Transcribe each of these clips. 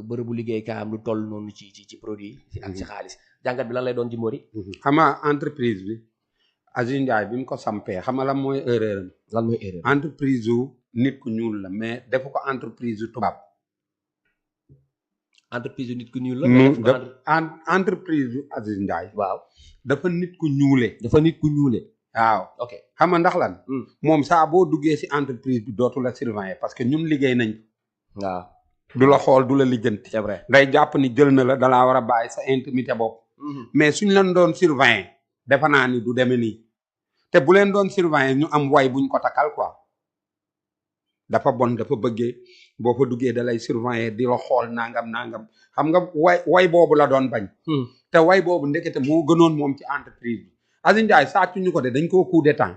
bërëbu liggéeykaayam lu toll noonu ci produit ak ci xaalis jàngat bi lan lay doon ci Mori. xam nga entreprise bi Aziz Ndiaye bi mu ko sampee xam nga lan mooy erreur am. lan mooy erreur entreprise yu nit ku ñuul la mais defu ko entreprise yu tubaab. entreprise yu nit ku ñuul la. entreprise yu Aziz Ndiaye. waaw dafa nit ku ñuule. dafa nit ku ñuule. waaw ok xam nga ndax lan. moom saa boo duggee si entreprise bi dootu la surveiller parce que ñun liggéey nañ. waaw du la xool du la lijjanti. c'est vrai day jàpp ni jël na la dalaa war a bàyyi sa intimité bopp. mais suñ leen doon surveiller defe naa ni du demee nii te bu leen doon surveiller ñu am way buñ ko takkal quoi dafa bon dafa bëggee boo fa duggee da lay surveiller di la xool nangam xam nga way boobu la doon bañ. te way boobu ndekete moo gënoon moom ci entreprise bi. Aziz Ndiaye sàccuñu ko de dañ koo coup d'état.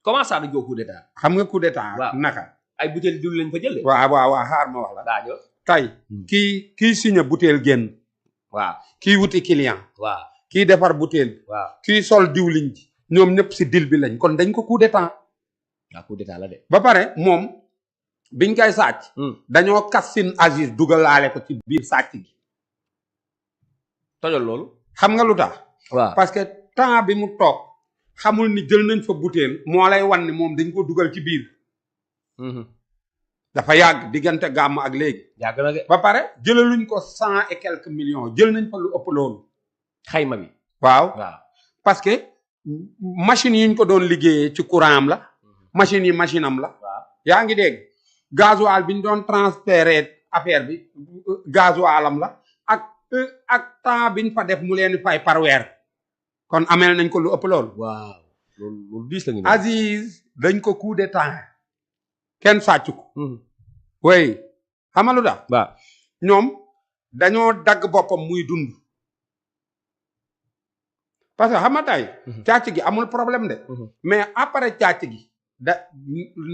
comment ça dañ koo coup d'état. xam nga coup d'état. naka. ay butéel diwlin lañ fa jëlee. waaw xaar ma wax la. daa tey kii signé butéel génn. waaw kii wuti client. waaw kii defar butéel. waaw kii sol diwlin ji. ñoom ñëpp si dil bi lañ kon dañ ko coup d'état. waaw coup d'état la de. ba pare moom biñ koy sàcc. dañoo kas sin Aziz dugalaale ko ci biir sàcc gi. tojol loolu. xam nga lu tax. waaw parce que temps bi mu toog xamul ni jël nañ fa butéel moo lay wan ni moom dañ ko dugal ci biir. dafa yàgg diggante gàmm ak léegi. yàgg na de. ba pare jëlaluñ ko 100 et quelques millions jël nañ fa lu ëpp loolu. xayma bi. waaw parce que machine yi ñu ko doon liggéeyee ci courant am la. machine yi machine am la. waaw yaa ngi dégg gasoil bi ñu doon transférer affaire bi gasoil am la ak temps biñ fa def mu leen di fay par weer. kon ameel nañ ko lu ëpp loolu. waaw loolu diis la ñu. Aziz dañ ko coup d'état kenn sàcc ko. oui xam nga lu tax. waaw ñoom dañoo dagg boppam muy dund. parce que xam nga tey. càcc gi amul problème de. mais après càcc gi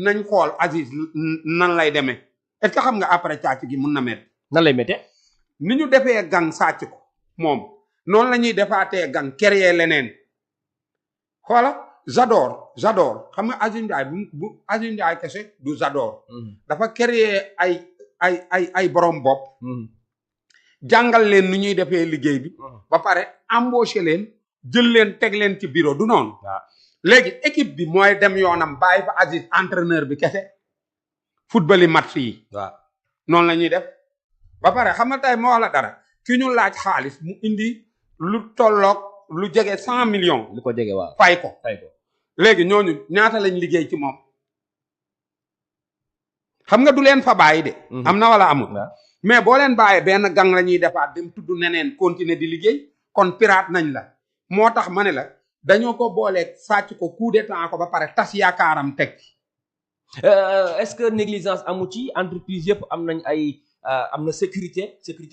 nañ xool Aziz nan lay demee est-ce que xam nga après càcc gi mun na métti. nan lay méttee. ni ñu defee gang sàcc ko moom noonu la ñuy defaatee gang créer leneen xoola j'adore xam nga Aziz Ndiaye bu Aziz Ndiaye kese du j'adore. dafa créer ay borom bopp. jàngal leen nu ñuy defee liggéey bi. ba pare embaucher leen jël leen teg leen ci bureau du noonu. waaw léegi équipe bi mooy dem yoonam bàyyi fa Aziz entraîneur bi kese football yi match yi. waaw noonu la ñuy def ba pare xam nga tey moo wax la dara ki ñu laaj xaalis mu indi lu tolloog lu jege 100 millions. lu ko jege waaw fay ko. léegi ñooñu ñaata lañ liggéey ci moom xam nga du leen fa bàyyi de. am na wala amul. mais boo leen bàyyee benn gang la ñuy defaat dem tudd neneen continuer di liggéey kon pirate nañ la moo tax ma ne la dañoo ko booleeg sàcc ko coup d'état ko ba pare tas yaakaaram teg. est-ce que négligence amu ci entreprise yëpp am nañ ay am na sécurité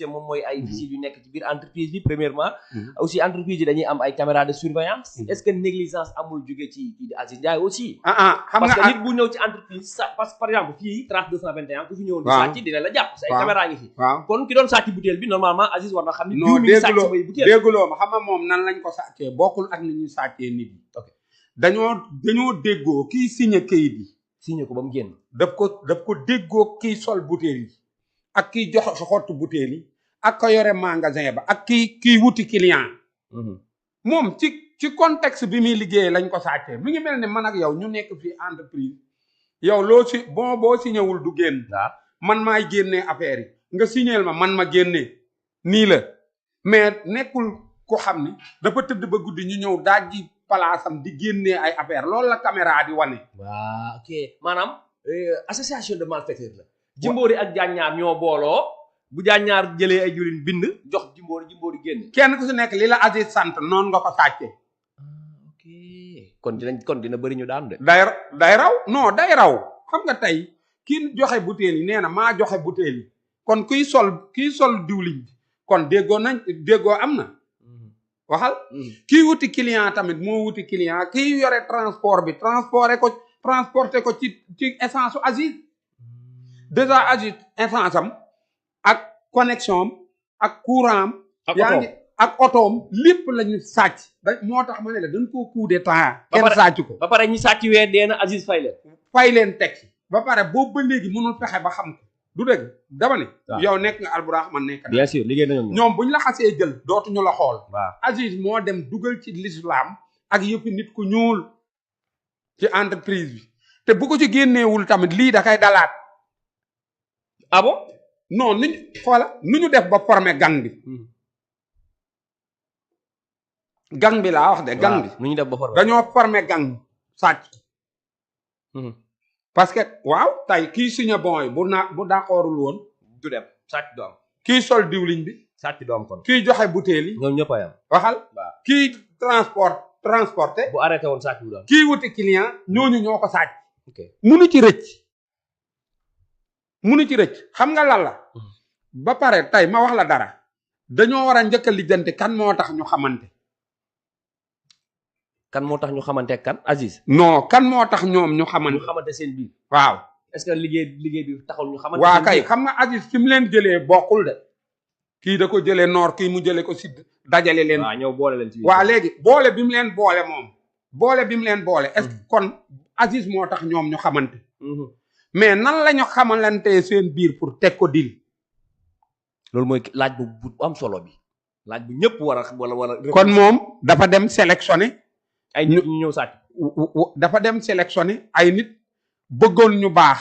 moom mooy ay vigiles yu nekk ci biir entreprise bi premièrement. aussi entreprise yi dañuy am ay caméras de surveillance. est-ce que négligence amul jóge ci Aziz Ndiaye aussi. xam nga parce que nit bu ñëw ci entreprise parce que par exemple fii trace 221 ku fi ñëwoon di sàcc dina la jàpp. ay caméras ngi fi. kon ki doon sàcc butéel bi normalement Aziz war na xam ni. non butéel dégguloo ma xam nga moom nan lañ ko sàccee bokkul ak ni ñuy sàccee nit yi. ok dañoo déggoo kii signé kayit yi. signé ko ba mu génn. daf ko déggoo kii sol butéel yi. ak kiy jox xottu butéel yi ak ko yore magasin ba ak kiy wuti client. moom ci contexte bi muy liggéeyee lañ ko sàccee mi ngi mel ne man ak yow ñu nekk fii entreprise yow loo si boo signéwul du génn. waaw man maay génnee affaire yi nga signéel man ma génnee nii la mais nekkul ko xam ni dafa tëdd ba guddi ñu ñëw daaj ji palaasam di génnee ay affaire loolu la caméra di wane. waaw ok maanaam association de malfaiteurs la. Jimbori ak Jaañaar ñoo booloo bu Jaañaar jëlee ay julin bind jox Jimbori génn. kenn ku si nekk li la Aziz sant noonu nga ko sàccee. ok kon dina bëri ñu daan de. day raw non day raw xam nga tey kii joxe butéel yi nee na maa joxe butéel yi kon kiy sol diwliñ bi kon déggoo am na. waxal. kii wuti client tamit moo wuti client kii yore transport bi transporté ko ci essence su Aziz. déjà Aziz essence am ak connexion am ak courant am. yaa ngi ak otoom lépp la ñu sàcc. moo tax ma ne la dañ koo coup d'état. kenn sàcc ko ba pare ñi sàcc weer dee na Aziz fay leen. teg ba pare boobu ba léegi mënul fexe ba xam ko du dëgg dama ne. waaw yow nekk nga Alburax man nekk na. bien sûr liggéey nañu ñoom buñ la xasee jël dootuñu la xool. waaw Aziz moo dem dugal ci l'islam ak yëpp nit ku ñuul ci entreprise bi te bu ko ci génneewul tamit lii da kay dalaat. ah bon. non nu ñu def ba former gang bi. gang bi laa wax de gang bi. nu ñu def ba former dañoo former gang sàcc. parce que waaw tey kii signé bon yi bu d'accordul woon. du dem sàcc du am. kii sol diwliñ bi. sàcc du am kon. kii joxe butéel yi. ñoom ñëpp a yam. waxal. waaw kii transporté. bu arrêté woon sàcc du am. kii wuti client ñooñu ñoo ko sàcc. ok munu ci rëcc. xam nga lan la. ba pare tey ma wax la dara. dañoo war a njëkk a lijjanti kan moo tax ñu xamante. kan moo tax ñu xamante kan Aziz. non kan moo tax ñoom ñu xamante. ñu xamante seen biir. waaw. est-ce que liggéey bi taxul ñu xamante. waa kay xam nga Aziz fi mu leen jëlee bokkul de. kii da ko jëlee nord kii mu jëlee ko sud dajale leen. waaw ñëw boole leen ci biir. waa léegi boole bi mu leen boole moom. boole bi mu leen boole. est-ce que kon Aziz moo tax ñoom ñu xamante. mais nan la ñu xamalantee seen biir pour teg ko dil. loolu mooy laaj bu am solo bi. laaj bu ñëpp war a wala. kon moom dafa dem sélectionné. ay nit ñu ñëw sàcc. dafa dem sélectionné ay nit bëggoon ñu baax.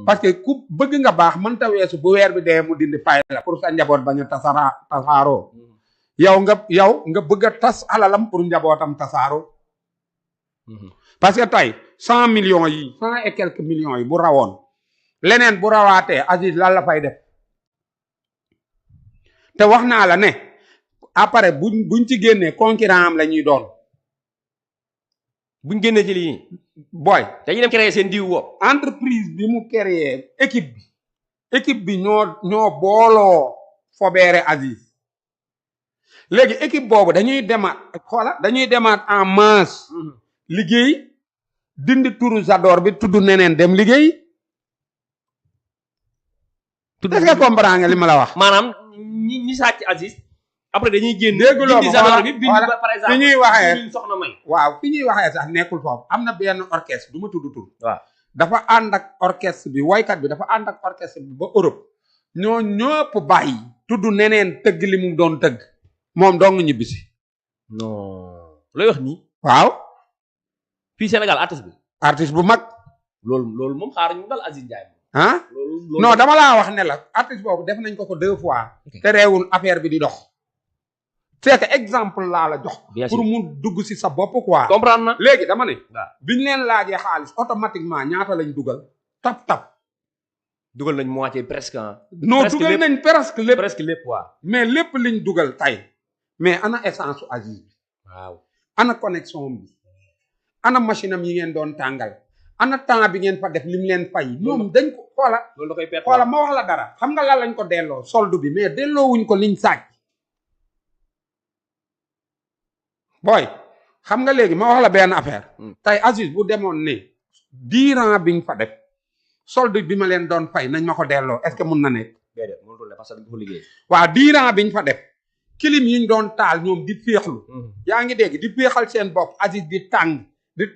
parce que ku bëgg nga baax mënta weesu bu weer bi dee mu dindi fay la pour sa njaboot bañ a tasaaroo. yow nga bëgg a tas alalam pour njabootam tasaaroo. parce que tey 100 millions yi 100 et quelques millions yi bu rawoon leneen bu rawaatee Aziz lan la fay def te wax naa la ne après buñ ci génnee concurrent am la ñuy doon. buñ génnee ci lii booy dañuy dem créer seen diw wo entreprise bi mu créé équipe bi ñoo booloo fobeere Aziz léegi équipe boobu dañuy demaat en masse liggéey dindi turu Zador bi tudd neneen dem liggéey est-ce que comprendre nga li ma la wax maanaam ñi sàcc Aziz après dañuy génn dégguloo dindi Zador bi bind par exemple fi ñuy waxee soxna may waaw fi ñuy waxee sax nekkul foofu am na benn orchestre du ma tudd tur waaw dafa ànd ak orchestre bi woykat bi dafa ànd ak orchestre bi ba Europe ñoo ñëpp bàyyi tudd neneen tëgg li mu doon tëgg moom dong ñibbisi non looy wax nii waaw fii Sénégal artiste bu mag loolu moom xaar ñu dal Aziz Ndiaye ah non dama laa wax ne la artiste boobu def nañ ko 2 fois te reewul affaire bi di dox c'est que exemple laa la jox pour mu dugg ci sa bopp quoi comprendre na léegi dama ne waaw biñ leen laajee xaalis automatiquement ñaata lañ dugal tap dugal nañ moitié presque non dugal nañ presque lépp waaw mais lépp liñ dugal tay mais ana essence su Aziz bi waaw ana connexion bi ana machine am yi ngeen doon tàngal ana temps bi ngeen fa def lim leen fay moom dañ ko loolu da koy perte xoola ma wax la dara xam nga lan lañ ko delloo solde bi mais delloo wuñ ko liñ sàcc booy xam nga léegi ma wax la benn affaire tey Aziz bu demoon ne diiran biñ fa def solde bi ma leen doon fay nañ ma ko delloo est-ce que mun na nekk déedéet mënutul ne parce que dañ ko liggéey waaw diiran biñ fa def kilim yiñ doon taal ñoom di féexlu yaa ngi dégg di féexal seen bopp Aziz di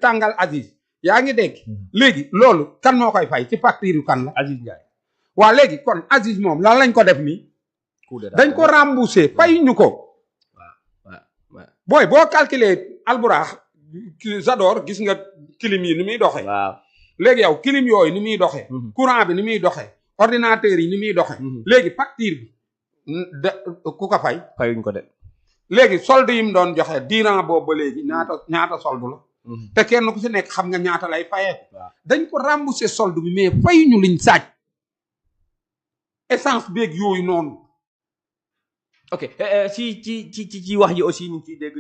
tàngal Aziz yaa ngi dégg léegi loolu kan moo koy fay ci facture yu kan la Aziz Ndiaye waa léegi kon Aziz moom lan lañ ko def nii dañ ko remboursé fay ñu ko booy boo calculer Alburax Zador gis nga kilim yi ni muy doxee waaw léegi yow kilim yooyu ni muy doxee courant bi ni muy doxee ordinateur yi ni muy doxee léegi facture bi ku ko fay fayuñ ko de léegi solde yi mu doon joxe diiran boobu ba léegi ñaata solde la te kenn ku si nekk xam nga ñaata lay fayee dañ ko rembourser solde bi mais fayuñu liñ sàcc essence beeg yooyu noonu ok ci wax ji aussi ñu ngi ciy dégg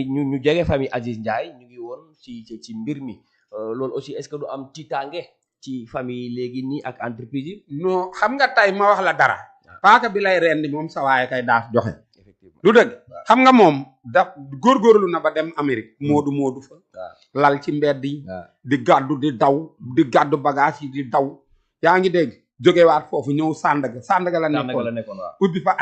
ñu jege famille Aziz Ndiaye ñu ngi woon ci mbir mi loolu aussi est-ce que du am tiitaange ci famille léegi nii ak entreprise yi non xam nga tey ma wax la dara paaka bi lay rendi moom sa waaye kay daas joxe du dëgg xam nga moom da góorgóorlu na ba dem Amérique moodu fa lal ci mbedd yi di gàddu bagage yi di daw yaa ngi dégg jógewaat foofu ñëw Sandaga la nekkoon ubbi fa